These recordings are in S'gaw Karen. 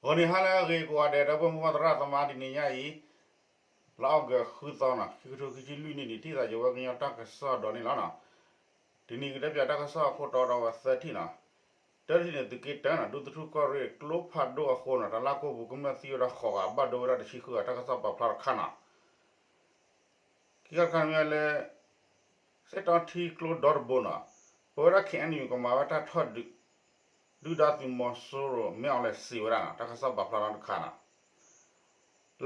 ဂီၤနံၤဟါလၢအဂ့ၤကိးဂၤဒဲး ဒီပုၢ်ဝဲၢ်မုၢ်သရၣ်သမါ တနံၤညါအံၤ လါအီကူးဃုသီနီၤ ခံကထိခံဆံလွံၢ်နံၣ်န့ၣ် ထံၣ်သးယဝဲကညီတၢ်ကစီၣ်ဒီးန့ၣ်လီၤနီၤ. တနံၤကတဲပၠးတၢ်ကစီၣ်အခိၣ်တီဒီးဝဲသၢထံၣ်နီၤ. တၢထံၣ်န့ၣ် သုးက့တၢနီၤ ဒူသထူၣ်ကီၢ်ရ့ၣ် ကျိဖးဒိၣ်အဃိနီၤ တလါကိးပူၤကမျၢၢ်သံဝဲဒၣ်ဃိးဂၤ ဘၣ်ဒိဝဲဒၣ်တဆံဃုဂၤ တၢ်ကစီၣ်ပာ်ဖျါတခါနီၤ. ခံခါတခါန့ၣ်မ့ၢ်လၢ စ့ၣ်တီထံကျိဒီတဘိနီၤ ပဝဲဒၣ် ခ့ၣ်အဲၣ်ယူၣ် ကမၤဝဲတၢ်ထီၣ်ဒုး ဒုၣ်ဒါသုးမီၤစိရိၤ မင်းအောင်လှိုင်စံးဝဲဒၣ်နီၤ တၢ်ကစီၣ်ပာ်ဖျါထီၣ်တခါနီၤ.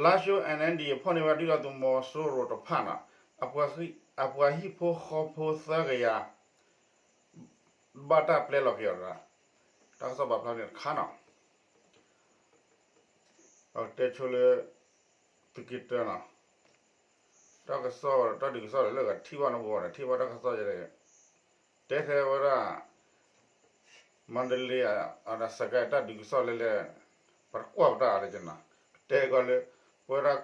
လါၡိ အန်အန်ဒီ အဖီၣ်န့ၢ်ဝဲဒၣ်ဒုၣ်ဒါသုးမီၤစိရိၤတဖၣ်နီၤ အပှၤဟံၣ်ဖိဃီဖိသၢကယၤ ဘၣ်တၢ်ပျဲလီၤက့ၤအီၤတဂၤ တၢ်ကစီၣ်ပာ်ဖျါန့ၣ်တခါနီၤ. ပကတဲဆိလၢ သုးက့တၢနီၤ တၢ်ကစီၣ်တၢ်ဒုးကစီၣ်ဒီးလၢဂၤထံၣ်ဘၣ်နီတဘိဒီး ထံၣ်ဘၣ်တၢ်ကစီၣ်ယဲ တဲထဲဝဲဒၣ် မါဒလ့ အဒီးစကဲတၢ်ဒုးကစီၣ်လဲၣ်လဲၣ် ပှၤတကွၢ်ပတၢ်အါတက့ၢ်နီၤ ကတဲကီးလၢ ပဝဲဒၣ်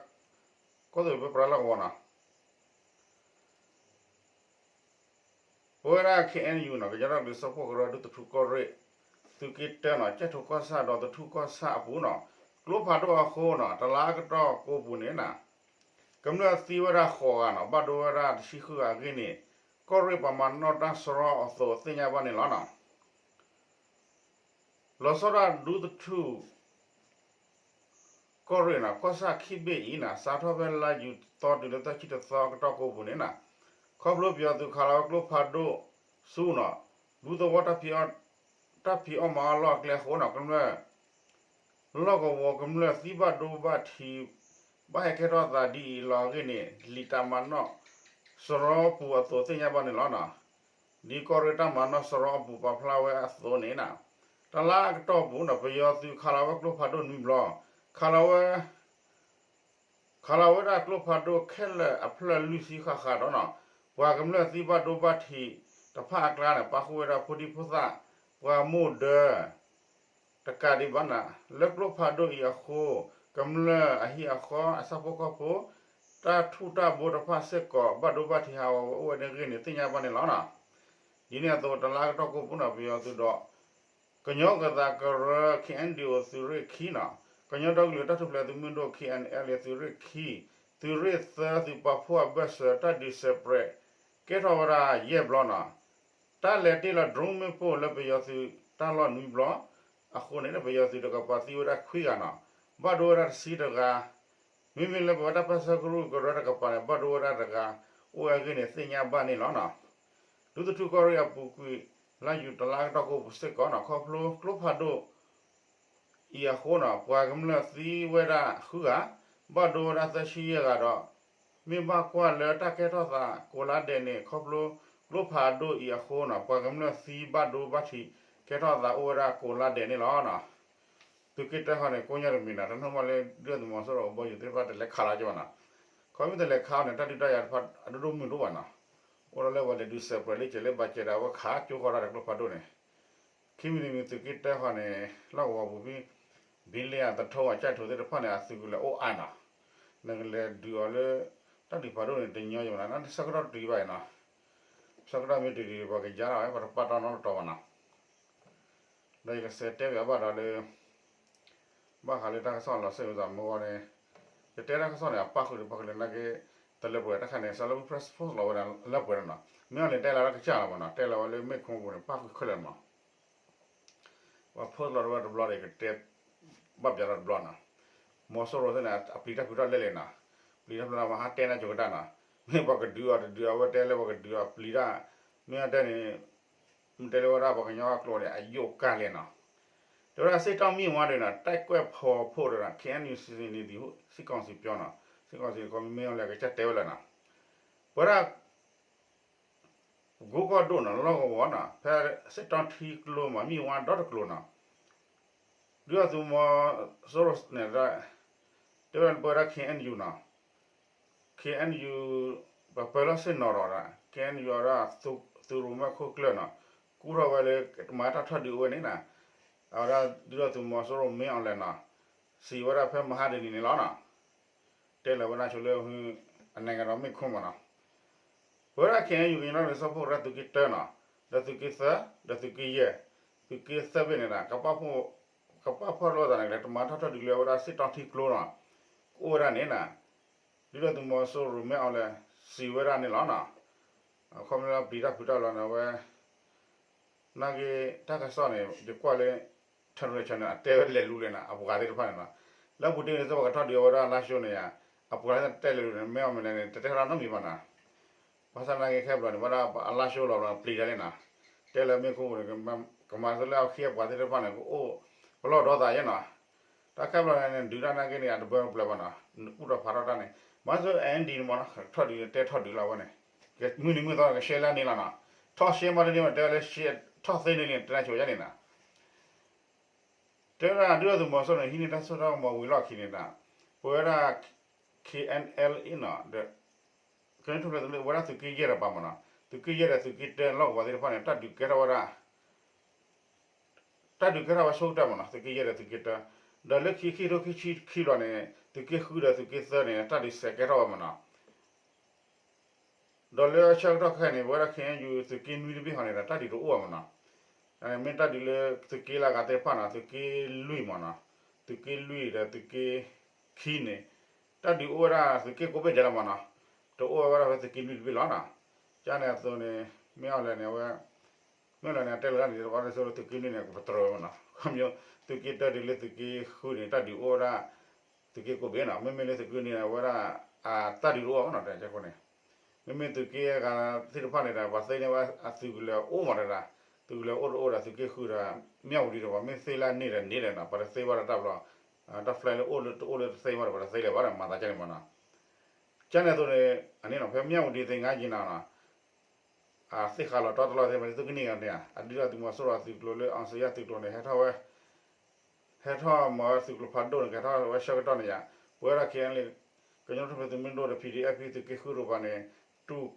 ကီၢ်သူလ့ၤပၢပြးလီၢ်ကဝီၤနီၤ ပဝဲဒၣ် ခ့ၣ်အဲၣ်ယူၣ် နီၤ ကညီဒီကလုာ်စၢဖှိၣ်ကရၢ ဒူသထူၣ်ကီၢ်ရ့ၣ် သုးက့တၢနီၤ ကၠဲၣ်ထိၣ်ကီၢ်ဆၣ်ဒီးသထူၣ်ကီၢ်ဆၣ်အပူၤနီၤ ကျိဖးဒိၣ်အဃိနီၤ တလါကတီၢ်ကိးပူၤန့ၣ်နီၤ ကမျၢၢ်သံဝဲဒၣ်ဃိးဂၤနီၤ ဘၣ်ဒိဝဲဒၣ်တဆံဃုဂၤအဂ့ၢ်န့ၣ် ကီၢ်ရ့ၣ်ပှၤမၤနီၣ်တၢ်စရီအသိးသ့ၣ်ညါဘၣ်န့ၣ်လီၤနီၤ. လီၤဆီဒၣ်ဒူသထူၣ် ကီၢ်ရ့ၣ်နီၤ ကီၢ်ဆၣ်ခံဘ့ၣ်အံၤနီၤ စးထီၣ်ဖဲလါယူၤသီတုၤလၢသၢဆံတသီအကတီၢ်ကိးပူၤန့ၣ်နီၤ ခီဖျိပယီၤသုးခးလီၤဝဲကျိဖးဒိၣ်ဆူနီၤ ဒူသဝီတၢ်ဖံးအီၣ်မၤအီၣ်လီၢ်အကျဲအဃိနီၤ ကမျၢၢ် လီၢ်ကဝီၤကမျၢၢ်သံဘၣ်ဒိဘၣ်ထံး ဘၣ်ဟဲကဲထီၣ်သးဒ်အံၤလီၤအဂ့ၢ်န့ၣ် လံာ်တၢ်မၤနီၣ်စရီပူၤအသိးသ့ၣ်ညါဘၣ်န့ၣ်လီၤနီၤ. ဒ်ကီၢ်ရ့ၣ်တၢ်မၤနီၣ်စရီအပူၤပာ်ဖျါဝဲအသိးန့ၣ်နီၤ တလါအကတီၢ်ပူၤနီၤ ပယီၤသုးခးလီၤဝဲကျိဖးဒိၣ်နွံဘျီ ခးလီၤဝဲ ခးလီၤဝဲဒၣ်ကျိဖးဒိၣ်ခဲလၢာ်အဖျၢၣ်လွံၢ်ဆံဃၣ်ဃၣ်ဒီးနီၤ ပှၤကမျၢၢ်သံဘၣ်ဒိဘၣ်ထံးတဖၣ်အကျါန့ၣ် ပာ်ဃုာ်ဝဲဒၣ်ဖိဒံဖိသၣ် ပှၤမိၢ်ဒၢ တကးဒံးဘၣ်နီၤ လၢကျိဖးဒိၣ်အံၤအဃိ ကမျၢၢ်အဟံၣ်အဃီအဆၣ်ဖိကီၢ်ဖိ တၢ်ထူၣ်တၢ်ဘိတဖၣ်စ့ၢ်ကီး ဘၣ်ဒိဘၣ်ထံးဟးဂီၤဝဲအိၣ်ဝဲန့ၣ်အဂ့ၢ်န့ၣ် သ့ၣ်ညါဘၣ်န့ၣ်လီၤနီၤ. ဒ်န့ၣ်အသိး တလါကတီၢ်ကိးပူၤနီၤ ပယီၤသုးဒီး ကညီကသးကရၢ ခ့ၣ်အဲၣ်ယူၣ် သုးရ့ၣ်ခံနီၤ ကညီဒီကလုာ်တၢ်ထူၣ်ဖျဲးသုးမုၢ်ဒိၣ် ခ့ၣ်အဲၣ်အၣ်လ့ သုးရ့ၣ်ခံ သုးရ့ၣ်သၢ သုးပာ်ဖှိၣ်အဘၢၣ်စၢၤ တၢ်ဒုးစဲးပြဲး ကဲထီၣ်ဝဲဒၣ်ယဲၢ်ဘျီနီၤ တၢ်လဲၤတ့ၢ်လီၤ drone မ့ၣ်ပိၢ်လၢပယီၤသုးတၢ်လီၢ်နွံဘျီ အဃိန့ၣ် ပယီၤသုးတကပၤသံဝဲဒၣ်ခွံဂၤနီၤ ဘၣ်ဒိဝဲဒၣ်တဆံတဂၤ မ့မ့ၢ်လၢပဝဲဒၣ်ပၢဆှၢကရူၢ်ကရၢတကပၤန့ၣ် ဘၣ်ဒိဝဲဒၣ်တဂၤ အိၣ်ဝဲအဂ့ၢ်န့ၣ် သ့ၣ်ညါဘၣ်န့ၣ်လီၤနီၤ. ဒူသထူၣ်ကီၢ်ရ့ၣ်အပူၤကွံာ် လါယူၤတလါကတီၢ်ကိးပူၤစ့ၢ်ကီးနီၤ ခီဖျိကျိဖးဒိၣ် အံၤအဃိနီၤ ပှၤကမျၢၢ်သံဝဲဒၣ်ဃုဂၤ ဘၣ်ဒိဝဲဒၣ်သၢဆံယဲၢ်ဂၤဒီး မ့ၢ်ဘၣ်ကွၢ်လၢတၢ်ကဲထီၣ်သးကိးလါဒဲးန့ၣ် ခီဖျိကျိဖးဒိၣ်အံၤအဃိနီၤ ပှၤကမျၢၢ်သံဘၣ်ဒိဘၣ်ထံး ကဲထီၣ်သးအိၣ်ဝဲဒၣ်ကိးလါဒဲးန့ၣ်လီၤနီၤ. သုးက့တၢဃီန့ၣ် ကိညါတမံၤနီၤ တနီၣ်မးလၢဒုၣ်ဒါသုးမီၤစိရိၤအဘီယူၤသ့ၣ်တဖၣ်တလဲၤခးလီၤက့ၤဘၣ်နီၤ. ခီမ့ၢ်တလဲၤခးအီၤန့ၣ် တၢ်ဒုးတၢ်ယၤတဖၣ်အဒိၣ်ဒိၣ်မုၢ်ဒိၣ်ဘၣ်နီၤ. အိၣ်ဒီးလၢပှၤလဲၤဒုးစဲးပြဲးလံကဲးလၢဘၣ်ကဲဒၣ်ဝဲခးကၠိဃီတၢ်ဒီးကျိဖးဒိၣ်န့ၣ် ခံမံၤတမံၤသုးက့တၢဃီန့ၣ် လီၢ်ကဝီၤပူၤမ့ၢ် ဘံလ့အသထိအကၠဲၣ်ထိၣ်သ့ၣ်တဖၣ်န့ၣ် အသုးကလၢၤအိၣ်အါနီၤ. နကလဲၤဒုးအီၤလၢ တၢ်ဒုးဖးဒိၣ်န့ၣ် တညီယမနၤ နဆၢကတီၢ်တတုၤဘၣ်အံၤနီၤ. ဆၢကတီၢ်မ့ၢ်တုၤဒံး ပှၤကယါထီၣ်ဝဲ ပှၤတပာ်တီနီတတီၤဘၣ်နီၤ. ဒီးယကစးတဲပၠးဘၣ်ဒီးလၢ ဘၣ်ဃးလၢတၢ်ကစီၣ်လီၤစ့ၢ်ကီးမ့ၢ်ဂ့ၤန့ၣ် ယတဲတၢ်ကစီၣ်န့ၣ် အပၣ်ဃုာ်ဒီးပှၤကလုာ်နာ်က့ တလၢပှဲၤတၢ်ခါန့ၣ် စီၤလၢ press post လီၤဝဲဒၣ်လၢပှဲၤလီၤနီၤ. မ့ၢ်အီၤန့ၣ် တဲလီၤလၢကစၢ်လီၤမးနီၤ တဲလီၤဝဲလၢမ့ၢ်ခိပူၤန့ၣ် ပၣ်ဃုာ်ခဲလၢာ်မး ပှၤ post လီၤဝဲတဘျီဒီး ယကတဲဘၣ်ပၠးဒီးတဘျီနီၤ. မီၤစိရိၤသ့ၣ်န့ၣ် အပျံၤတၢ်ဖုးထီၣ်လဲၣ်လဲၣ်နီၤ. ပျံၤတၢ်ဖုးထီၣ်မဟါတဲနၤကၠိကတၢ်နီၤ. မ့ၢ်ပှၤကဒုးအီၤတဒုးအီၤ အဝဲတဲလၢပှၤကဒုးအီၤပျံၤတၢ် မ့ၢ်အတဲန့ၣ် မ့ၢ်တဲလၢဝဲဒၣ်ပှၤကညီအကျိာ်န့ၣ် အယိာ်ကၢ်လဲၣ်နီၤ. တဲဝဲဒၣ် စ့ၢ်ကီးမံဝါဒုးနီၤ တၢ်ကွဲးဖီဖိဒီး ခ့ၣ်အဲၣ်ယူၣ် စံးန့ၣ်ဒ် စံးကီၢ်စံးပျီနီၤ စံးကီၢ်စံးကီၢ်မ့ၢ်အီၤလဲၣ်ကစၢ်တဲဝဲလၢနီၤ. ပဝဲဒၣ် ဂိၢ်ကီၢ်ဒိၣ်နီၤ လီၢ်ကဝီၤနီၤ ဖဲစ့ၢ်ကီးထံကျိမး မံဝါဒီတကျိၤနီၤ ဒုၣ်ဒါသုးမီၤစိရိၤန့ၣ် တဲဝဲဒၣ်ပဝဲဒၣ် ခ့ၣ်အဲၣ်ယူၣ်နီၤ ခ့ၣ်အဲၣ်ယူၣ် ပပၢလီၢ်ဆ့ၣ်နီၤဒီး ခ့ၣ်အဲၣ်ယူၣ်အဝဲဒၣ် သုးရိၣ်မဲခိၣ်ကျၢၢ်နီၤ ကူၣ်ထီၣ်ဝဲလၢ မၤတၢ်ထီၣ်ဒုးအဝဲန့ၣ်နီၤ အဝဲဒၣ်ဒုၣ်ဒါသုးမီၤစိရိၤမ့ၢ်အီၤလဲၣ်နီၤ စံးဝဲဒၣ်ဖဲမဟါတနံၤန့ၣ်လီၤနီၤ တဲလီၤဝဲဒၣ်ဆိလၢ အန့ၣ်ကဒီးမ့ၢ်ခိမးနီၤ ပဝဲဒၣ် ခ့ၣ်အဲၣ်ယူၣ် ကညီဒီကလုာ်စၢဖှိၣ်ကရၢသုးက့တၢနီၤ ဒီးသုးက့သၢ ဒီးသုးက့ယဲၢ် သုးက့သၢဘ့ၣ်န့ၣ်ဒီး ကပာ်ဖှိၣ် ကပာ်ဖှိၣ်လိာ်သးန့ၣ် ကလဲၤတမၤထီၣ်ထီၣ်ဒုးလၢအဝဲဒၣ်စ့ၣ်တီထံကျိနီၤ, ကအိၣ်ဝဲဒၣ်န့ၣ်နီၤ, ဒုၣ်ဒါသုးမီၤစိရိၤမ့ၢ်အီၤလဲၣ် စံးဝဲဒၣ်န့ၣ်လီၤနီၤ, အခီပညီပျံၤတၢ်ဖုးတၢ်လီၤန့ၣ် အဝဲ နာ်က့ တၢ်ကစီၣ်န့ၣ် ယကွၢ်လၢ ထရၢၣ်ဆၢၣ်န့ၣ် အတဲဝဲလဲၤလူၤလဲၣ်နီၤ အပှၤသ့ၣ်တဖၣ်န့ၣ်နီၤ, လၢပူၤတ့ၢ်န့ၣ် စ့ၢ်ပှၤကထီၣ်ဒုးအဝဲဒၣ်လါၡိန့ၣ်ယါ, အပှၤတဲလဲၤလူၤန့ၣ် မ့ၢ်အီၤမ့ၢ်လဲၣ်န့ၣ် တတဲထီၣ်နီတမံၤဘၣ်နီၤ, ဘၣ်ဆၣ်နာ်က့ခဲဘျီန့ၣ် ဘၣ်ဒၣ်အလါၡိလီၤဘျီပျံၤတၢ်လံနီၤ, တဲလၢမ့ၢ်ခိၣ်ပူၤန့ၣ် ကမၤသးလၢအခ့အပှၤသ့ၣ်တဖၣ်န့ၣ် ကအိၣ် ပလီၢ်ဒီသးယဲနီၤ, တၢ်ခဲဘျီန့ၣ် ဒုးတၢ်နာ်က့န့ၣ် အတဘၢပျၢၤဘၣ်နီၤ, အူထီၣ်ဖးထီၣ်တၢ်န့ၣ် မၤစၢၤ အဲၣ်ဒံၣ်န့ၣ်မ့ၢ်နီၤ ထီၣ်ဒုးတဲထီၣ်ဒုးလီၤဝဲန့ၣ်, မုၢ်နံၤမုၢ်သီကရှဲလၢန့ၣ်လီၤနီၤ, ထီၣ်ရှဲမးတန့ၢ်ဘၣ် တဲဝဲလၢရှဲထီၣ်သ့န့ၣ်လံ တဲနၢ်ဆိယါန့ၣ်နီၤ တဲဝဲဒၣ်ဒုၣ်ဒါသုးမီၤစိရိၤန့ၣ် ဟံးန့ၢ်တၢ်စိတၢ်ကမီၤဝံၤလီၢ်ခံန့ၣ်ဒီး ပဝဲဒၣ် ခ့ၣ်အဲၣ်အဲလ်အ့နီၤ ဒီး ကညီထူၣ်ဖျဲးသုးမုၢ်ဒိၣ် ဝဲဒၣ်သုးက့ယဲၢ်တပၤမ့ၢ်နီၤ, သုးက့ယဲၢ်ဒီးသုးက့တၢလီၢ်ကဝီၤသ့ၣ်တဖၣ်န့ၣ် တၢ်ဒုးကဲထီၣ်ဝဲဒၣ် တၢ်ဒုးကဲထီၣ်ဝဲဆိကတၢၢ်မ့ၢ်နီၤ, သုးက့ယဲၢ်ဒီးသုးက့တၢ, ဒီးလၢခံခံထိခံဆံခံဘျီန့ၣ် သုးက့ဃုဒီးသုးက့သၢန့ၣ် တၢ်ဒုးစဲးကဲထီၣ်ဝဲမ့ၢ်နီၤ ဒီးလၢဆၢကတီၢ်ခဲအံၤန့ၣ် ပဝဲဒၣ် ခ့ၣ်အဲၣ်ယူၣ် သုးက့နွံတဘ့ၣ်ဃီန့ၣ်ဒီး တၢ်ဒုးတအိၣ်ဘၣ်မ့ၢ်နီၤ, မ့ၢ်တၢ်ဒုးလၢသုးက့လၢအဂၤသ့ၣ်တဖၣ်နီၤ သုးက့လွံၢ်မ့ၢ်နီၤ, သုးက့လွံၢ်ဒီးသုးက့ခံန့ၣ် တၢ်ဒုးအိၣ်ဝဲဒၣ်သုးက့ကိးဘ့ၣ်ဒဲးလီၤမ့ၢ်နီၤ, တအိၣ်ဝဲဒၣ်ဖဲသုးက့နွံတဘ့ၣ်လီၤနီၤ, ကန့ၣ်အသိးန့ၣ် မ့ၢ်အီၤလဲၣ်န့ၣ် အဝဲ မ့ၢ်လီၤန့ၣ် အတဲလီၤတၢ်န့ၣ် တဘၣ်တဆိလၢသုးက့နွံန့ၣ် ကပတြၢၤဝဲမ့ၢ်နီၤ, ခီဖျိ သုးက့တၢဒုးလၢသုးက့ဃုန့ၣ် တၢ်ဒုးအိၣ်ဝဲဒၣ် သုးက့ကိးဘ့ၣ်နီၤ, မ့မ့ၢ်လၢသုးက့နွံန့ၣ် အဝဲဒၣ် အတၢ်ဒုးတအိၣ်ဘၣ်နီၤ, တဲအဃိန့ၣ် မ့မ့ၢ်သုးက့အဂၤသ့ၣ်တဖၣ်န့ၣ်ဒီး ပှၤသ့န့ၢ်ဝဲအသုးကလၢၤအိၣ်မးတဒၣ်, သုးကလၢၤအိၣ်တအိၣ်ဒီးသုးက့ဃုဒီး မ့ၢ်ဝံၤဒီး ပှၤမ့ၢ်သ့လၢန့ၢ်ဒီးန့ၢ်လဲၣ်နီၤ, ပှၤတသ့ဘၣ်ဒီးတၢ်ဘျီ, တၢ် flag လၢအိၣ်လၢတအိၣ်လၢတသ့ဘၣ်ဒီး ပှၤတသ့လၢၤဘၣ်ဒီး မၤသးကန့ၣ်မ့ၢ်နီၤ ကန့ၣ်အသိးန့ၣ် အန့ၣ်နီၤ ဖဲမ့ၢ်ဝံၤဒီးသ့ၣ်ညါယံၤနီၤနီၤ, အသ့ၣ်ဃးလီၤတီတလီၢ်သ့ၣ်မ့ၢ်သုကနံၣ်ဂၤန့ၣ် အဒုၣ်ဒါသုးမီၤစိရိၤအသုးကျိၤလၢ အောင်ဇေယျ သုးကျိၤန့ၣ် ဟဲထီၣ်ဝဲ ဟဲထီၣ်မၤဝဲသုးကျိၤဖးဒိၣ်န့ၣ် ကဟဲထီၣ်ဝဲဆၢကတီၢ်န့ၣ်ယါ, ပဝဲဒၣ် ခ့ၣ်အဲၣ်အဲလ်အ့ ကညီထူၣ်ဖျဲးသုးမုၢ်ဒိၣ်ဒီး ပီၣ်ဒံၣ်အ့ၣ်ပီၣ် သုးက့ဃုတပၤန့ၣ် တူၢ်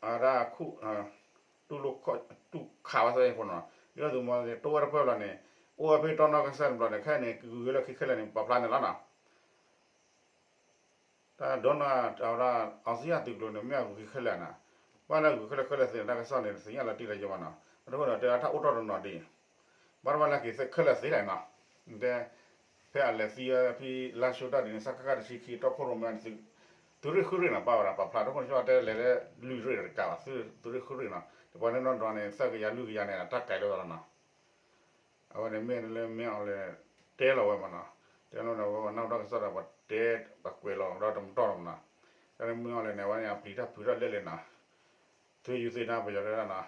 အဒၣ်ခူၣ် တူၢ်လိာ်ခီၣ် တူၢ်ခးဝဲသ့ၣ်အဃိနီၤ, ဒုၣ်ဒါသုးမီၤစိရိၤန့ၣ် တိဝဲတဖျၢၣ်ဘျီန့ၣ် အိၣ်ဝဲဖဲတီနီၢ်ကစၢ်တဘျီန့ၣ် ခဲအံၤန့ၣ် ကဂုၤက့ၤလၢခံခဲလၢာ်န့ၣ် ပာ်ဖျါန့ၣ်လီၤနီၤ တၢ်ဒိးန့ၢ်အဝဲဒၣ် အောင်ဇေယျ သုးကျိၤန့ၣ် မ့ၢ်အဂုၤက့ၤခဲလၢာ်နီၤ, ဘၣ်လၢအဂုၤခဲလၢာ်ခဲလၢာ်သ့န့ၣ် တၢ်ကစီၣ်န့ၣ် သ့ၣ်ညါလီၤတံၢ်လီၤယဲၢ်ဘၣ်နီၤ, အဒိန့ၣ် တဲဒၣ်တၢ်အိၣ်ထီၣ်တနီၤဒ်အံၤ, ဘၣ်တဘၣ်လၢက့ၤခဲလၢာ်သ့လဲၣ်နီၤ, တဲ ဖဲအလဲၤသံဝဲဖဲလါၡိတၢ်ဒ်န့ၣ် စကခ တဆံခံ တီခိၣ်ရိၣ်မဲန့ၣ် သုးရ့ၣ်ဃုရ့ၣ်နီၤ ပာ်ဝဲဒၣ် ပာ်ဖျါ တခိၣ်န့ၣ် တဲလဲၤလၢလွံၢ်ရ့ၣ်တကးဘၣ် သုးရ့ၣ်ဃုရ့ၣ်နီၤ တပှၤန့ၣ်နီၢ်ဒီးန့ၣ် သၢကယၤလွံၢ်ကယၤန့ၣ် တၢ်ကဲလီၤသးလီၤနီၤ အဝဲန့ၣ်မ့ၢ်လၢမ့ၢ်အီၤလဲၣ် တဲလီၤဝဲမ့ၢ်နီၤ, တဲလီၤန့ၣ် အဝဲပှၤနီၢ်ကစၢ်ဒီး ပှၤတဲ ပှၤကွဲးလီၤဒီးတမတီၢ်လီၤမ့ၢ်နီၤ, တၢ်န့ၣ်မ့ၢ်အီၤလဲၣ်န့ၣ် အဝဲန့ၣ် အပျံၤတၢ်ဖုးတၢ်လၢာ်လံနီၤ, သုးယူၤသ့ၣ်န့ၣ် ပယီၤတဲဒၣ်နီၤ,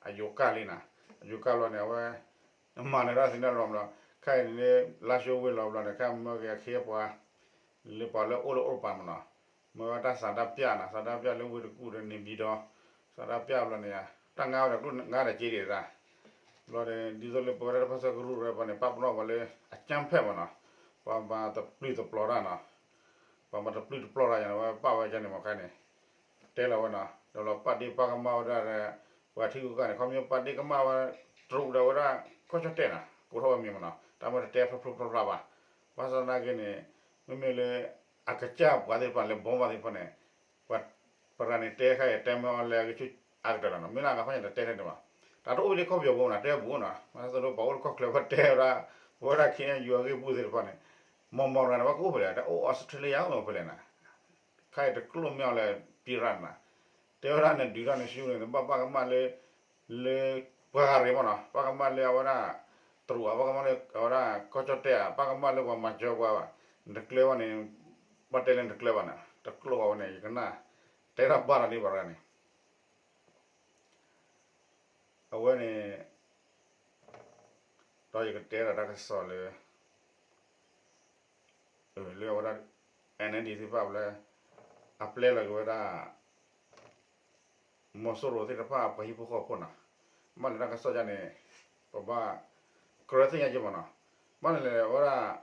အယိၤကၢ်လံနီၤ, အယိၤကၢ်ဘျီန့ၣ် အဝဲ မၤနၢၤတၢ်သ့ၣ်န့ၣ်လီၤမ့ၢ်နီၤ, ခဲအံၤန့ၣ် လါၡိဝ့ၢ်လီၤဘျီန့ၣ် ခဲအံၤမၢက့ၤအခ့အပှၤ လၢပှၤလၢအိၣ်လၢအိၣ်တပၤမ့ၢ်နီၤ, မၢဝဲတၢ်ဆန္ဒပြနီၤ, ဆန္ဒပြလၢဝ့ၢ်တကူၣ်ဒီးန့ၣ်ဘံဒီး ဆန္ဒပြဘျီန့ၣ် တၢ်ငါဝဲဒီးကျိၣ်ငါဒီးက့ဒံးတၢ်, ဘျီန့ၣ် ဒ်သိးလၢပဝဲဒၣ်တၢ်ပၢဆှၢကရူၢ်ရဲၣ်ပှၤန့ၣ် ပာ်ပနီၣ်ပှၤလၢအကြမ်းဖက်မ့ၢ်နီၤ, ပှၤမၤတပျုၢ်တပျီၤတၢ်နီၤ, ပှၤမၤတပျုၢ်တပျီၤတၢ်ယါန့ၣ် ဝဲပာ်ဝဲကန့ၣ်မ့ၢ်ခဲန့ၣ် တဲလီၤဝဲနီၤ, ဒီးလီၤပာ်ဒ့ၣ်ပာ်ကမၣ်ဝဲဒၣ်ဒီး ပှၤထံဂုၤကၢ်န့ၣ် ခီဖျိပာ်ဒ့ၣ်ကမၣ်ဝဲ တရူးဒီးဝဲဒၣ် ကီၢ်ကၠီၣ်တဲၣ်နီၤ ကိးထီၣ်ဝဲမံၤမ့ၢ်နီၤ, တၢ်မ့ၢ်တတဲဖျိဖျိဖျါဖျါဘၣ်, ဘၣ်ဆၣ်သနာ်က့န့ၣ် မ့မ့ၢ်လၢ အကစၢ်ပှၤသ့ၣ်တဖၣ်လၢဘီမါသ့ၣ်တဖၣ်န့ၣ် ပှၤ ပရၤန့ၣ်တဲခဲအံၤ တဲမ့ၢ်အီၤလၢအဂ့ၢ်ဆူၣ်အါကတၢၢ်လီၤနီၤ, မ့ၢ်လၢအဂၤဖးညါတတဲထဲန့ၣ်ဘၣ်, တၢ်တအိၣ်လၢကီၢ်ပယီၤပူၤနီၤ တဲပူၤနီၤ, ဘၣ်ဆၣ်သိးလၢပှၤအိၣ်လၢကီၢ်ချၢပှၤတဲဝဲဒၣ် ပဝဲဒၣ် ခ့ၣ်အဲၣ်ယူၣ် အဂ့ၢ်ပူၤသ့ၣ်တဖၣ်န့ၣ် မီၢ်မီၢ်တဂၤန့ၣ် ဘၣ်ကအိၣ်ဖဲလဲၣ် တၢ်အိၣ်အီစထြ့လယါအိၣ်ဖဲလဲၣ်နီၤ, ခဲအံၤတကျိၣ်မ့ၢ်အီၤလၢ ပံရၣ်နီၤ, တဲဝဲဒၣ်န့ၣ် ဒုးတၢ်န့ၣ်ဆူန့ၣ် နဘၣ်ပာ်ကမၣ်လၢ လၢပှၤဂၤရ့ၣ်မ့ၢ်နီၤ, ပာ်ကမၣ်လၢအဝဲဒၣ် တရူးဧါ, ပာ်ကမၣ်လၢအဝဲဒၣ် ကီၢ်ကၠီၣ်တဲၣ်ဧါ, ပာ်ကမၣ်လၢပှၤမၤစၢၤပှၤဘၣ်, နတကျဲဘၣ်န့ၣ် ဘၣ်တဲလၢနတကျဲဘၣ်နီၤ, တကျိၣ်ဃီဝဲန့ၣ် ယကနၣ် တဲဒၣ်ဘၣ်လီၤဒ်ပှၤတဂၤန့ၣ် အဝဲန့ၣ် ဒီးယကတဲဒီးတၢ်ကစီၣ်လၢ လၢအဝဲဒၣ် NLD သ့ၣ်တဖၣ်လၢ အပျဲလီၤက့ၤဝဲဒၣ် မီၤစိရိၤသ့ၣ်တဖၣ် ပှၤဟံၣ်ဖိဃီဖိနီၤ, ဘၣ်လၢတၢ်ကစီၣ်ယါန့ၣ် ပဘၣ် ကြၢးသ့ၣ်ညါက့ၤမ့ၢ်နီၤ, ဘၣ်န့ၣ်လဲၣ် အဝဲဒၣ်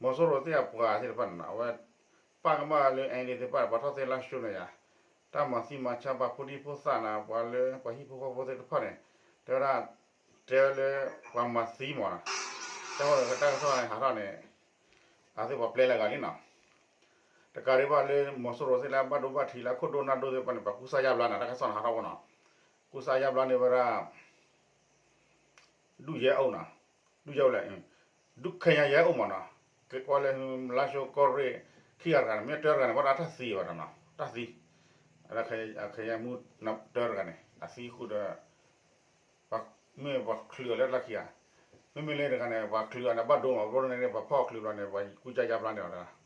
မီၤစိရိၤသ့ၣ်အပှၤသ့ၣ်တဖၣ်န့ၣ်နီၤ အဝဲ ပာ်ကမၣ်လၢ NLD သ့ၣ်တဖၣ် ပှၤထီၣ်သ့လါၡိန့ၣ်ယါ, တၢ်မၤသံမၤဆါပာ်ဖိဒံဖိသၣ်နီၤ ပှၤလၢပှၤဟံၣ်ဖိဃီဖိသ့ၣ်တဖၣ်န့ၣ် တဲဝဲဒၣ် တဲဝဲလၢ ပှၤမၤသံမ့ၢ်နီၤ, တၢ်ဝဲတၢ်ကစီၣ်န့ၣ် ဟးထီၣ်န့ၣ် အဝဲသ့ၣ်ပှၤပျဲလၢအဂၤလံနီၤ, တကးဒံးဘၣ်လၢမီၤစိရိၤသ့ၣ်လၢအဘၣ်ဒိဘၣ်ထံးလၢအခိၣ်ဒိၣ်နၢ်ဒိၣ်သ့ၣ်တဖၣ်န့ၣ် ပှၤကူစါယါဘျါနီၤ တၢ်ကစီၣ်န့ၣ်ဟးထီၣ်ဝဲနီၤ, ကူစါယါဘျါန့ၢ်ဝဲဒၣ် ဒုၣ်ယဲအအိၣ်နီၤ, ဒုးယၤလဲၣ်, ဒုးခဲညါယဲအိၣ်မးနီၤ, ကဲကွၢ်လၢ လါၡိကီၢ်ရ့ၣ် ခံဂၤတဂၤန့ၣ် မ့ၢ်တၢတဂၤန့ၣ် ဘၣ်ဒီးတၢ်သံဘၣ်နီၤ, တၢ်သံ, ခဲညါမူတၢတဂၤန့ၣ် အသံဃုာ်ဒီး မ့ၢ်ပှၤချုးအီၤလၢတၢ်ခံဂၤ, မ့မ့ၢ်လၢတဂၤန့ၣ် ပှၤချုးအီၤန့ၣ် ဘၣ်ဒိမး ဘျီန့ၣ် ပှၤဖီၣ်ချုးဘျီန့ၣ် ပှၤကူစါယါဖျါန့ၣ်လီၤ.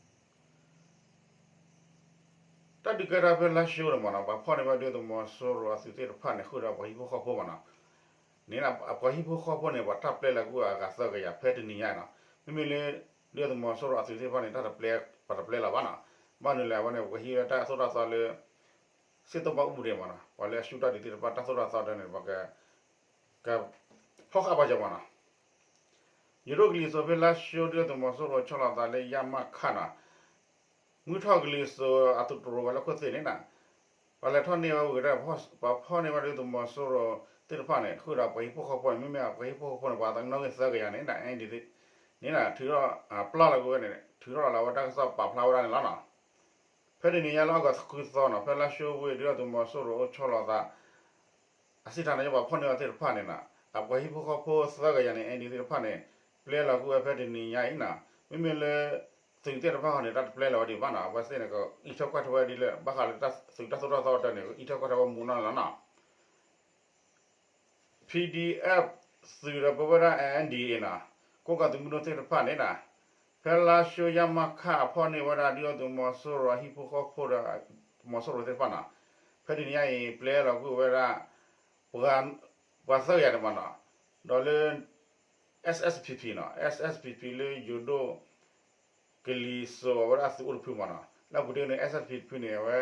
တၢ်ဒုးကဲထီၣ်ဖဲလါၡိန့ၣ်မးနီၤ ပှၤဖီၣ်န့ၢ်ဘၣ်ဒုၣ်ဒါသုးမီၤစိရိၤအသုးသ့ၣ်တဖၣ်န့ၣ် ဃုာ်ဒီးပှၤဟံၣ်ဖိဃီဖိမးနီၤ, န့ၣ် ပှၤဟံၣ်ဖိဃီဖိန့ၣ် ပှၤတၢ်ပျဲလီၤကွံာ်အဂၤသၢကယၤဖဲတနံၤညါနီၤ, မ့မ့ၢ်လၢ ဒုၣ်ဒါသုးမီၤစိရိၤအသုးသ့ၣ်တဖၣ်န့ၣ် တၢ်တပျဲ ပှၤတပျဲလီၤဘၣ်နီၤ, ဘၣ်မနုၤလဲၣ် အဝဲန့ၣ် ပှၤဟံးဝဲတၢ်သိၣ်တၢ်သီလၢ စ့ၣ်သိၣ်ဘၣ်အူပူၤဒံးမးနီၤ ပှၤလၢအဆူၣ်တၢ်ဒုးသ့ၣ်တဖၣ် တၢ်သိၣ်တၢ်သီဒၢန့ၣ် ပှၤက ကဖီၣ်ဃာ်ပာ်စၢၤမးနီၤ, ယိၤဒိၣ်ကလံၤစိးဖဲလါၡိ ဒုၣ်ဒါသုးမီၤစိရိၤဆီလီၤသးလၢ ရမခ နီၤ, မုၢ်ထီၣ်ကလံၤစိးအသုးတြိၤဝဲၤလီၢ်ခိၣ်သ့ၣ်န့ၣ်နီၤ, ပှၤလဲၤထီၣ်န့ၢ်ဝဲဝံၤဒီး ပှၤဖီၣ်န့ၢ်ဝဲဒုၣ်ဒါသုးမီၤစိရိၤသ့ၣ်တဖၣ်န့ၣ် ဃုာ်ဒီးပှၤဟံၣ်ဖိဃီဖိန့ၣ် မ့မ့ၢ်ပှၤဟံၣ်ဖိဃီဖိန့ၣ် ပှၤသးနီၣ်ဂံၢ်သၢကယၤန့ၣ် ဒ်အံၤဒ်န့ၣ် ထုးထီၣ်ပျၢ်လီၤကွံာ်ဝဲန့ၣ် ထုးထီၣ်လီၤလၢအဝဲတၢ်ကစီၣ်ပာ်ဖျါဝဲဒၣ်န့ၣ်လီၤနီၤ. ဖဲတနံၤညါလၢအီကူးဃုသီနီၤ ဖဲလါၡိဝ့ၢ် ဒုၣ်ဒါသုးမီၤစိရိၤအိၣ်ဆီလီၤသး အစံးထီၣ်န့ၣ် ပှၤဖီၣ်န့ၢ်ဝဲသ့ၣ်တဖၣ်န့ၣ်နီၤ အပှၤဟံၣ်ဖိဃီဖိသၢကယၤန့ၣ် အံၤဒ်သ့ၣ်တဖၣ်န့ၣ် ပျဲလီၤကွံာ်ဝဲဖဲတနံၤညါအံၤနီၤ, မ့မ့ၢ်လၢ သုးသ့ၣ်တဖၣ်ဃီန့ၣ် တၢ်တပျဲလီၤဝဲဒံးဘၣ်နီၤ အဝဲသ့ၣ်န့ၣ် ကအံးထွဲကွၢ်ထွဲဝဲဒ်လၢ ဘၣ်ဃးလၢသုးတၢ်သိၣ်တၢ်သီအတၢ်န့ၣ် ကအံးထွဲကွၢ်ထွဲဝဲမူနီၢ်န့ၣ်လီၤနီၤ. ပီၣ်ဒံၣ်အဲၣ်ပီၣ် သုးဒီးပဝဲဒၣ် အဲၣ်အၣ်ဒီးနီၤ, ကိးကးသုးမုၢ်ဒိၣ်သ့ၣ်တဖၣ်န့ၣ်နီၤ, ဖဲလါၡိ ရမခ အဖီၣ်န့ၢ်ဝဲဒၣ် ဒုၣ်ဒါသုးမီၤစိရိၤအဟံၣ်ဖိဃီဖိဒီး သုးမီၤစိရိၤသ့ၣ်တဖၣ်နီၤ, ဖဲတနံၤညါအံၤ ပျဲလီၤကွံာ်ဝဲဒၣ် ပှၤသၢကယၤန့ၣ်မးနီၤ, ဒီးလၢ SSPP နီၤ, SSPP လၢယိၤဒိၣ် ကလံၤစိးအဝဲဒၣ်သုးအိၣ်တဖုမးနီၤ, လၢအပူၤတ့ၢ်န့ၣ် SSPP န့ၣ် အဝဲ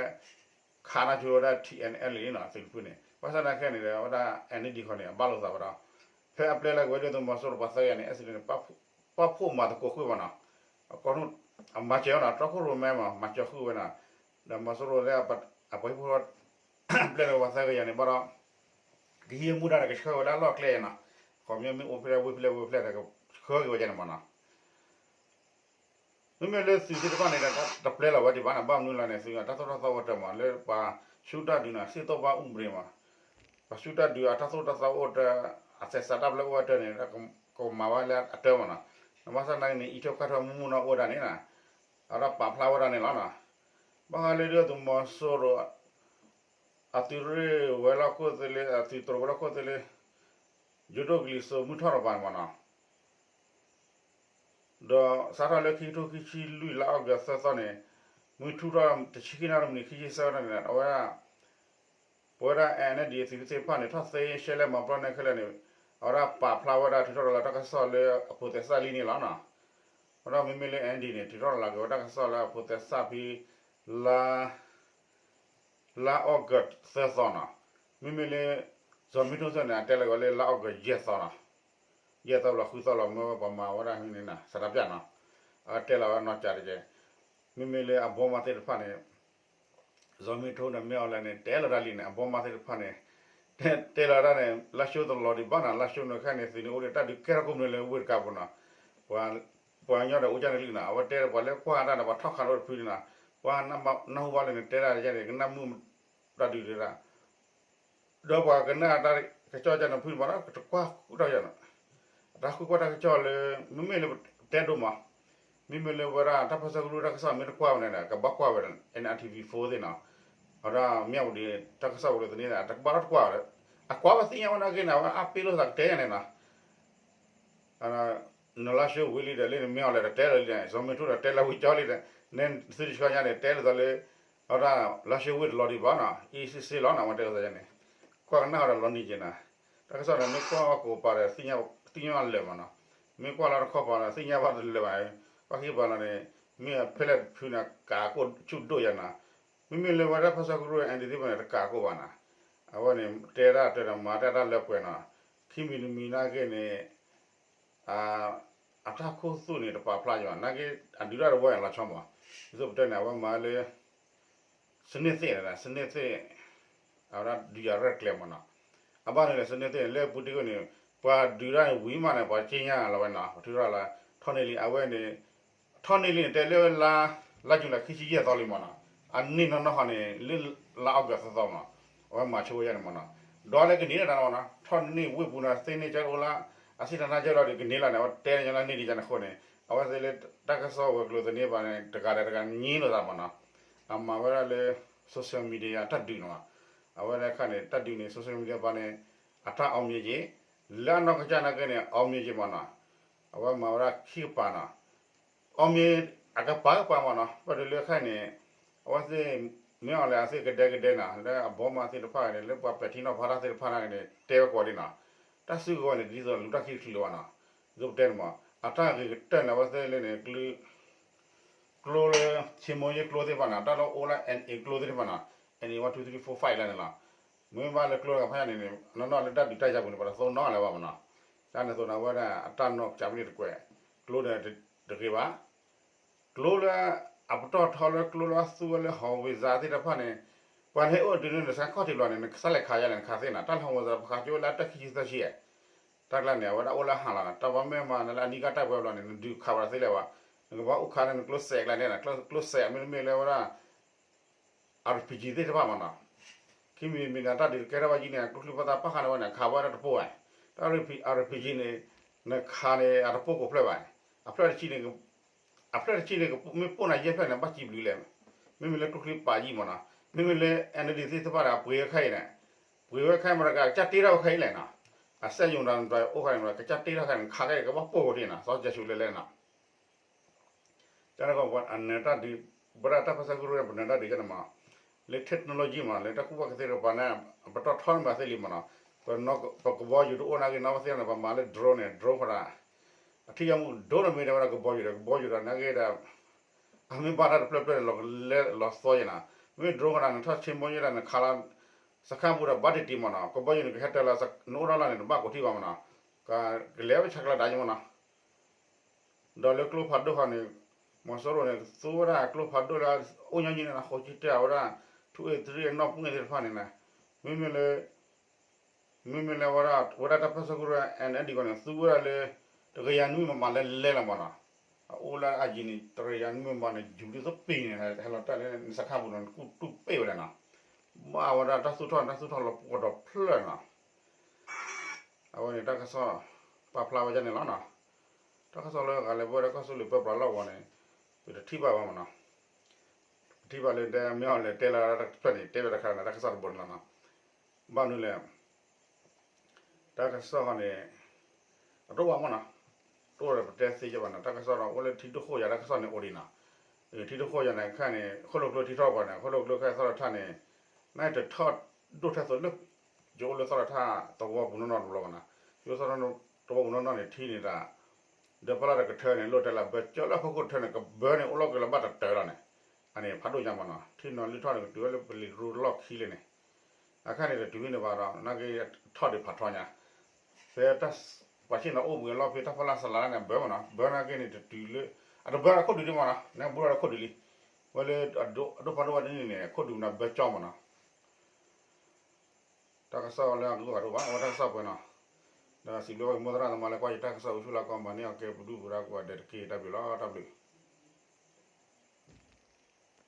ခးနါဆိဝဲဒၣ် ထံၣ်အဲၣ်အဲၣ်လံနီၤ သုးတဖုန့ၣ် ဘၣ်ဆၣ်သနာ်က့န့ၣ်ဒီး အဝဲဒၣ် အဲၣ်အၣ်ဒီး ခီန့ၣ် အဘၣ်လိာ်သးဝဲဒီး ဖဲအပျဲလီၤကွံာ်ဝဲဒုၣ်ဒါသုးမီၤစိရိၤပှၤသၢကယၤန့ၣ် အဲၣ်အၣ်ဒီး န့ၣ် ပာ်ဖှိၣ်မၤသကိးဃုာ်မးနီၤ, အကီၢ်န့ၣ် အမၤစၢၤအီၤနီၤ တြီခိၣ်ရိၣ်မဲမး မၤစၢၤဃုာ်ဝဲနီၤ, ဒီးမီၤစိရိၤလၢ အပှၤဟံၣ်ဖိဃီဖိ ပျဲလီၤဝဲသၢကယၤန့ၣ် ဘၣ်ဒီး ကဟံးမူဒါဒီးကဆှၢဝဲလၢအလီၢ်ကျဲနီၤ, ခီပညီမ့ၢ်အိၣ်ဖဲလဲၣ်ဝ့ၢ်ဖဲလဲၣ်ဝ့ၢ်ဖဲလဲၣ်ဒီးကဆှၢက့ၤဝဲဒၣ်န့ၣ်မးနီၤ. မ့မ့ၢ်လၢသုးသ့ၣ်တဖၣ်န့ၣ်ဒီး တပျဲလီၤဝဲဒံးဘၣ်နီၤ, ဘၣ်မနုၤလဲၣ်န့ၣ် သုးတၢ်သိၣ်တၢ်သီအိၣ်တၢ်မး လၢပှၤဆူၣ်တၢ်ဒုးနီၤ စ့ၢ်သိးဘၣ်အူပူၤမး, ပှၤဆူၣ်တၢ်ဒုးအတၢ်သိၣ်တၢ်သီအိၣ်တၢ် အသဲစးတၢ်ပျဲအိၣ်ဝဲတၢ်န့ၣ် ကမၤဝဲလၢအတၢ်မးနီၤ, ဘၣ်ဆၣ်သနာ်က့န့ၣ် အံးထွဲကွၢ်ထွဲမူမူနီၢ်အိၣ်ဝဲဒၣ်န့ၣ်နီၤ, အဝဲဒၣ်ပာ်ဖျါဝဲဒၣ်န့ၣ်လီၤနီၤ. ဘၣ်ဃးလၢဒုၣ်ဒါသုးမီၤစိရိၤ အသုးရ့ၣ်ဝဲၤလီၢ်ခိၣ်သ့ၣ်လၢ အသုးတြိၤဝဲၤလီၢ်ခိၣ်သ့ၣ်လၢ ယိၤဒိၣ်ကလံၤစိးမုၢ်ထီၣ်တပၤန့ၣ်မးနီၤ, ဒီးစးထီၣ်လၢခံကထိခံဆံလွံၢ်လါအီကူးသၢသီန့ၣ် မုၢ်ထူၣ်ထီၣ်တဆံခံနၣ်ရံၣ်မံးနံးခံဆံသၢနၣ်ရံၣ်န့ၣ် အဝဲဒၣ် ပဝဲဒၣ် အဲၣ်အၣ်ဒီး သုးသ့ၣ်တဖၣ်န့ၣ် ထီၣ်သ့ရှဲလဲၣ်မၤပျီန့ၣ်ခဲလၢာ်န့ၣ် အဝဲဒၣ်ပာ်ဖျါဝဲဒၣ် ထုးထီၣ်လီၤတၢ်ကစီၣ်လၢအဖိးသဲစးလံန့ၣ်လီၤနီၤ. အဝဲဒၣ်မ့မ့ၢ်လၢ အဲၣ်အၣ်ဒီး န့ၣ် ထုးထီၣ်လီၤက့ၤဝဲတၢ်ကစီၣ်လၢအဖိးသဲစးဖဲ လါ လါအီကူးသၢသီနီၤ, မ့မ့ၢ်လၢ စီၤမ့ထိၣ်သ့ၣ်န့ၣ် အတဲလီၤက့ၤဝဲလၢလါအီကူးယဲၢ်သီနီၤ, ယဲၢ်သီလီၤဃုသီလီၤမၢဝဲပှၤမၤဝဲဒၣ်ဟံးန့ၣ်နီၤ စးတၢ်ပျၢ်နီၤ, အတဲလီၤဝဲနီၢ်ကၠးတက့ၢ်, မ့မ့ၢ်လၢအဘီမါသ့ၣ်တဖၣ်န့ၣ် စီၤမ့ထိၣ်ဒီးမ့ၢ်အီၤလဲၣ်န့ၣ် တဲလီၤတၢ်လံန့ၣ် အဘီမါသ့ၣ်တဖၣ်န့ၣ် တဲလီၤတၢ်န့ၣ် လါၡိတလီၤဒံးဘၣ်နီၤ, လါၡိန့ၣ်ခဲန့ၣ် သုးန့ၣ်အိၣ်ဒီးတၢ်ဒုးကဲထီၣ်ကိးမုၢ်နံၤလၢဝ့ၢ်တကးပူၤနီၤ, ပှၤညီဒီးအိၣ်ကၢ်န့ၣ်လံနီၤ, အဝဲတဲပှၤလၢကွၢ်တၢ်ဒီးပှၤထီၣ်ခးလိာ်တဖုန့ၣ်နီၤ, ပှၤနၢ်ဟူဘၣ်လၢန့ၣ် တဲဒၣ်န့ၣ် ကနၣ်မုာ်တၢ်ဒုးဒၣ် ဒီးပှၤကနၣ်တၢ်ကစီၣ်ကန့ၣ်ဖုန့ၣ်ဘၣ်နီၤ ကတကွၢ်ဃုတၢ်ယၤနီၤ, တၢ်ဃုကွၢ်တၢ်ကစီၣ်လၢ မ့မ့ၢ်လၢတဲဒိၣ်မး, မ့မ့ၢ်လၢဝဲဒၣ်တၢ်ပၢဆှၢကရူၢ်တၢ်ကစီၣ်မ့ၢ်တကွၢ်ဝဲန့ၣ် ကဘၣ်ကွၢ်ဝဲ NRTV four သ့ၣ်နီၤ, အဝဲဒၣ်မ့ၢ်ဝံၤဒီး တၢ်ကစီၣ်ဝံၤလၢသန့ၤ တကဘၣ်ထီၣ်တကွၢ်ဝဲ, အကွၢ်ဝဲသ့ၣ်ညါဝဲနာ်က့န့ၣ် အဝဲအါပ့ၤလိာ်သးကတဲယၤန့ၣ်နီၤ နလါၡိဝ့ၢ်လံဒီး လၢနမ့ၢ်အီၤလဲၣ်ဒီးတဲလီၤလံဒီး စီၤမ့ထိၣ်ဒီးတဲလီၤဝံၤကၠီလံဒီး နဲသုတဆှီညါန့ၣ် တဲလီၤသးလၢ အဝဲဒၣ်လါၡိဝ့ၢ်တလီၤဒံးဘၣ်နီၤ အ့ၣ်စ့ၣ်စ့ၣ်လီၤနီၤ အဝဲတဲလီၤသးန့ၣ် ကွၢ်ကနၣ်ဝဲဒီးလီၤနံၤက့ၤနီၤ တၢ်ကစီၣ်န့ၣ် မ့ၢ်ကွၢ်ဝဲကိးပၤဒီး သ့ၣ်ညါလၢာ်မးနီၤ မ့ၢ်ကွၢ်လၢတခီပၤဒီး သ့ၣ်ညါဘၣ်တလၢာ်ဘၣ် ကွၢ်ခံပၤလီၤန့ၣ် မ့ၢ်ဖဲလဲၣ်တဖုန့ၣ် ကးကိၣ်ဆူၣ်ဒိၣ်ယၤနီၤ မ့မ့ၢ်လၢဝဲဒၣ်ပၢဆှၢကရူၢ် NRTV သ့ၣ်တဖၣ်န့ၣ် တကးကိၣ်ဘၣ်နီၤ အဝဲန့ၣ် တဲတၢ်တၢ်ဒီးမၤတၢ်တၢ်လၢပှဲၤနီၤ ခံမံၤတမံၤနာ်က့န့ၣ် အတၢ်ခိၣ်သူၣ်န့ၣ် တပာ်ဖျါယၤဘၣ် နာ်က့ အဒုးတၢ်တဝီယၤလီၤဆီမး ဒ်သိးပတဲန့ၣ် အဝဲမၤလၢ စနစ်သစ် စနစ်သစ် အဝဲဒၣ်ဒုးယၤရဲၣ်ကျဲၤမးနီၤ အဘၣ်န့ၣ်လဲၣ် စနစ်သစ် လၢပူၤတ့ၢ်န့ၣ် ပှၤဒုးတၢ်န့ၣ်ဝံၤမးန့ၣ် ပှၤက့ညါလီၤဝဲနီၤ ပထူရၣ်လၢ ထီၣ်န့ၢ်လံ အဝဲန့ၣ် ထီၣ်န့ၢ်လံန့ၣ် တဲလၢလါ လါယူၤလံ ခံဆံယဲၢ်သီလံမးနီၤ အန့ၣ်နီၢ်နီၢ်ဃီန့ၣ် လၢလါအီကူးသၢသီမး အဝဲမၤဆိဝဲယါန့ၣ်မးနီၤ ဒီးလၢကန့ၢ်ဒၣ်တၢ်နီၤ ထီၣ်န့ၢ်ဝ့ၢ်ပူၤနီၤ သ့န့ၢ်ကၠိအိၣ်လၢ အစံၣ်တၢ်နါကၢလီၤဒီးကန့ၢ်လီၤန့ၣ် အဝဲတဲန့ၢ်လၢန့ၢ်ဒံးယၤန့ၣ်အဃိန့ၣ် အဝဲသ့ၣ်လၢတၢ်ကစီၣ်ဝဲၤကျိၤသန့ပၤန့ၣ် တဂၤဒီးတဂၤန့ၣ်ညံလိာ်သးမ့ၢ်နီၤ, အမၤဝဲဒၣ်လၢ social media တၢ်ဒုးန့ၣ်မ့ၢ်, အဝဲဒၣ်ခါန့ၣ် တၢ်ဒုးန့ၣ် social media ပၤန့ၣ် အတၢ်အီၣ်မ့ၢ်က့ၤ, လၢအနီၢ်ကစၢ်နာ်က့န့ၣ် အီၣ်မ့ၢ်က့ၤမ့ၢ်နီၤ, အဝဲမၤဝဲဒၣ်ခံကပၤနီၤ အီၣ်မ့ၢ်အကပၤကပၤမ့ၢ်နီၤ, ဘၣ်ဒီးလၢခဲအံၤန့ၣ် အဝဲသ့ၣ် မ့ၢ်အီၤလဲၣ်အသ့ၣ်ကဒဲကဒဲနီၤ လၢအဘီမါသ့ၣ်တဖၣ်န့ၣ် လၢပှၤပဲာ်ထံနီၤဖးတၢ်သ့ၣ်တဖၣ်န့ၣ် တဲဝဲကိးဒံးနီၤ, တၢ်စုကဝဲၤန့ၣ် ဒ်သိးလူၤတၢ်ခံတချုးလၢၤဘၣ်နီၤ, ဒ်ပတဲန့ၣ်မ့ၢ် အတၢ်ဂ့ၤကတၢၢ်န့ၣ် အဝဲသ့ၣ်လၢန့ၣ် ကျိလၢ ဆ့မိယ့ၣ်ကျိသ့ၣ်တဖၣ်န့ၣ် တၢ်လၢအိၣ်လၢ NA ကျိသ့ၣ်တဖၣ်န့ၣ် NA one two three four five လၢန့ၣ်လီၤ, မ့ၢ်ဘၣ်လၢကျိတဂၤဖဲန့ၣ်န့ၣ် နီၢ်နီၢ်လၢတၢ်ဒုးတၢ်ယၤပူၤန့ၣ် ပှၤတသိၣ်နီၣ်လၢၤဘၣ်မ့ၢ်နီၤ, တၢ်န့ၣ်အသိးန့ၣ် အဝဲဒၣ်အတၢ်နီၢ်ကစၢ်မ့ၢ်န့ၣ်တကွဲး, ကျိန့ၣ်တဂ့ၤဘၣ်, ကျိလၢ အပတီၢ်ထီလၢကျိလၢအသူဝဲလၢ howitzer သ့ၣ်တဖၣ်န့ၣ်, ပှၤန့ၣ်အိၣ်ဒုးန့ၣ် နစခါခီၣ်ထံးဘျီန့ၣ် နကစၢ်လဲၤခးယါလဲၣ် နခးသ့နီၤ, တၢ်လၢ howitzer ပခးကၠိဝဲလၢအတၢ်ခံဆံသၢဆံ, တၢ်ကျါန့ၣ် အဝဲဒၣ်အိၣ်လၢဟးလီၤ, တၢ်ဘၣ်မ့ၢ်မၤနၤလၢအနံၣ်ကၢ်တၢ်ပှဲၤဘျီန့ၣ် နဒုးခးပှၤသ့လဲၣ်ဘၣ်, နကဘၣ်အိၣ်ခးန့ၣ် နကျိစဲးကျါန့ၣ် ကျိစဲးမ့တမ့ၢ်လၢဝဲဒၣ် RPG သ့ၣ်တဖၣ်မ့ၢ်နီၤ, ခံမံၤမံၤန့ၣ် တၢ်ဒုးကဲထီၣ်ဘၣ်ယံၤန့ၣ် ကျိချံပသးပာ်ဃာ်န့ၢ်ဝဲန့ၣ် ခးဝဲဒၣ်တပိၢ်ဘၣ်, တၢ် RPG န့ၣ် နခးန့ၣ် အတပိၢ်ကိးဖျၢၣ်ဘၣ်, အဖျၢၣ်တဆံန့ၣ် အဖျၢၣ်တဆံန့ၣ် မ့ၢ်ပိၢ်နၤယဲၢ်ဖျၢၣ်န့ၣ် ဘၣ်စံးဘျုးလဲၣ်, မ့မ့ၢ်လၢကျိချံပာ်ယံၤမ့ၢ်နီၤ, မ့မ့ၢ်လၢ NLD သ့ၣ်တဖၣ်ဒီး အပှ့ၤဝဲခဲအံၤန့ၣ်, ပှ့ၤဝဲခဲအံၤမ့ၢ်တကး ကစၢ်တ့ထီၣ်ဝဲခဲအံၤလဲၣ်နီၤ, အစက်ရုံတၢ်အိၣ်ခဲအံၤမ့ၢ် ကစၢ်တ့ထီၣ်ခဲအံၤန့ၣ် ခးခဲအံၤကဘၣ်ပိၢ်ဝဲဒၣ်နီၤ, စီၤကၠဲးဆူလဲၤလဲၣ်နီၤ တၢ်န့ၣ်ကီး အနၢၤတၢ်ဒုး ပဝဲဒၣ်တၢ်ပၢဆှၢကရူၢ်န့ၣ် ပနၢၤတၢ်ဒုးကဲန့ၣ်မ့ၢ် လၢ technology မ့ၢ် လၢတၢ်ကူၣ်ဘၣ်ကူၣ်သ့တကပၤန့ၣ် ပတီၢ်ထီန့ၢ်မးသ့လံမ့ၢ်နီၤ, ပကဘီယူၤတအိၣ်နာ်က့နီၤ ပသ့ၣ်န့ၣ် ပမၤလၢ drone န့ၣ် drone ဃီဒၣ်, အထံၣ်ယါမူဒိၣ်တမံၤတဲဝဲဒၣ်ကဘီယူၤဒီး ကဘီယူၤဒီးနာ်က့ဒီး အမ့ၢ်ဘၣ်တၢ်တဖျၢၣ်ဖျၢၣ်န့ၣ် လီၤလဲလီၤသီယဲနီၤ, မ့မ့ၢ် drone ဃီဒၣ် နထီၣ်ဆ့မိၢ်ယဲဒၣ် နခးလီၤ စခါပူၤဒီးဘၣ်တံၢ်တံၢ်မ့ၢ်နီၤ, ကဘီယူၤန့ၣ် ကဟဲတၢၤလီၤ နအိၣ်ထီၣ်လီၤန့ၣ် နဘၣ်ကိးထံၣ်ဘၣ်မ့ၢ်နီၤ, ကလဲၤဝဲဆဲးကျိးဒၣ်ယဲမ့ၢ်နီၤ ဒီးလၢကျိဖးဒိၣ်ဃီန့ၣ် မီၤစိရိၤန့ၣ် သူဝဲဒၣ်ကျိဖးဒိၣ်လၢ အိၣ်ညီနုၢ်န့ၣ် ဃိးဆံတၢ အဝဲဒၣ် ထူအ့ၣ်သရံၣ် အနီၢ်ပှ့ၤသ့ၣ်တဖၣ်န့ၣ် မ့မ့ၢ်လၢ မ့မ့ၢ်လၢဝဲဒၣ် ဝဲဒၣ်တၢ်ပၢဆှၢကရူၢ် NLD ဂီၢ်န့ၣ် သူဝဲဒၣ်လၢ တကယၤနွံမမၤလဲလဲလီၤမ့ၢ်နီၤ, အအိၣ်လၢအယံၤန့ၣ် တကယၤနွံမမၤန့ၣ် ယူၤဒ်သိးပ့ၤန့ၣ် ဟဲလီၤတၢ်လၢနစခါပူၤန့ၣ် နကူၣ်တူၢ်ပ့ၢ်ဝဲဒၣ်နီၤ, ဘၣ်ဝဲဒၣ်တၢ်သူၣ်ထီၣ် တၢ်သူၣ်ထီၣ်လီၤပှီၢ်ဒီးဖျၢၣ်နီၤ အဝဲန့ၣ်တၢ်ကစီၣ် ပာ်ဖျါဝဲဒ်န့ၣ်လီၤနီၤ, တၢ်ကစီၣ်လၢအဂၤလၢပဝဲဒၣ်ကီၢ်သူလ့ၤပၢပြးလီၢ်ကဝီၤန့ၣ် ပတထံၣ်ဘၣ်ဘၣ်မ့ၢ်နီၤ, ပထံၣ်ဘၣ်လၢတဲမ့ၢ်အီၤလဲၤတဲလၢတၢ်တဖျၢၣ်န့ၣ် တဲဝဲတခါန့ၣ် တၢ်ကစီၣ်တဘိန့ၣ်လီၤနီၤ, ဘၣ်မနုၤလဲၣ် တၢ်ကစီၣ်န့ၣ် အတအိၣ်ဘၣ်မ့ၢ်နီၤ, တအိၣ်ဒီးပတဲသ့ကဘၣ်နီၤ, တၢ်ကစီၣ်ဒီးအိၣ်လၢထံဒိၣ်ဃိၣ်ယၤ တၢ်ကစီၣ်န့ၣ်အိၣ်ဒံးနီၤ, ထံဒိၣ်ဃိၣ်ယၤန့ၣ် ခဲန့ၣ် ဃိၣ်လိာ်ကျိထံထီၣ်ပှၤန့ၣ် ဃိၣ်လိာ်ကျိခဲသီၣ်တထၣ်န့ၣ် နတထီၣ်ဒိၣ်ထဲသိးလၢ ယအိၣ်လၢသီၣ်တထၣ်သဝီပူၤနီၢ်နီၢ်တဘျီဘၣ်နီၤ, ယအိၣ်သီၣ်တထၣ်သဝီပူၤနီၢ်နီၢ်န့ၣ် ထံန့ၣ်တၢ် ဒီးဖီလာ်တကထၢန့ၣ် လိၣ်တဲလၢဘၢကၠီလၢအဖီခိၣ်တထၢန့ၣ် ကဘၢန့ၣ် အိၣ်လီၤက့ၤလီၤဘၣ်တတၢၢ်လီၤန့ၣ်, အန့ၣ်ဖးဒိၣ်ညါမ့ၢ်နီၤ, ထံနီၤလုၢ်ထီၣ်န့ၣ် ကတုၤဝဲလၢပလံၤတရူလီၢ်ခံလၢန့ၣ်, အခါန့ၣ်တတုၤန့ၣ်ဘၣ်ဒီး နာ်က့ထီၣ်ဒံးဖးထီညါ, ဖဲတၢ် ပှၤဆ့ၣ်နီၤအိၣ်ဘှံးအလီၢ်ဖဲတၢ်ဖီလာ်စလၤန့ၣ် အဘၢမ့ၢ်နီၤ, ဘၢနာ်က့န့ၣ်တတုၤလၢ အတဘၢအခိၣ်ဒုးဒံးမ့ၢ်နီၤ, နဘူးထီၣ်ဒီးခိၣ်ဒုးလံ, ဝဲလၢ အဒိၣ်ဖးဒိၣ်ဝဲဒ်န့ၣ်န့ၣ် ခိၣ်ဒုးမ့ၢ်နီၤ ဘၢကၠီမ့ၢ်နီၤ တၢ်ကစီၣ်လၢအဂုၤအဂၤတအိၣ်ဘၣ် အဝဲတၢ်ကစီၣ်ပှဲၤနီၤ, ဒီးစံးဘျုးဝဲမိၢ်သရၣ်သမါလၢကွၢ်ယတၢ်ကစီၣ်အိၣ်ဆူၣ်လၢကီၢ်မၤန့ၢ်အီၤကဲပဒုၣ်ပဒါကိးဂၤဒဲးတက့ၢ် တၢ်ဘျုးလီၤ တၢ်ဘျုး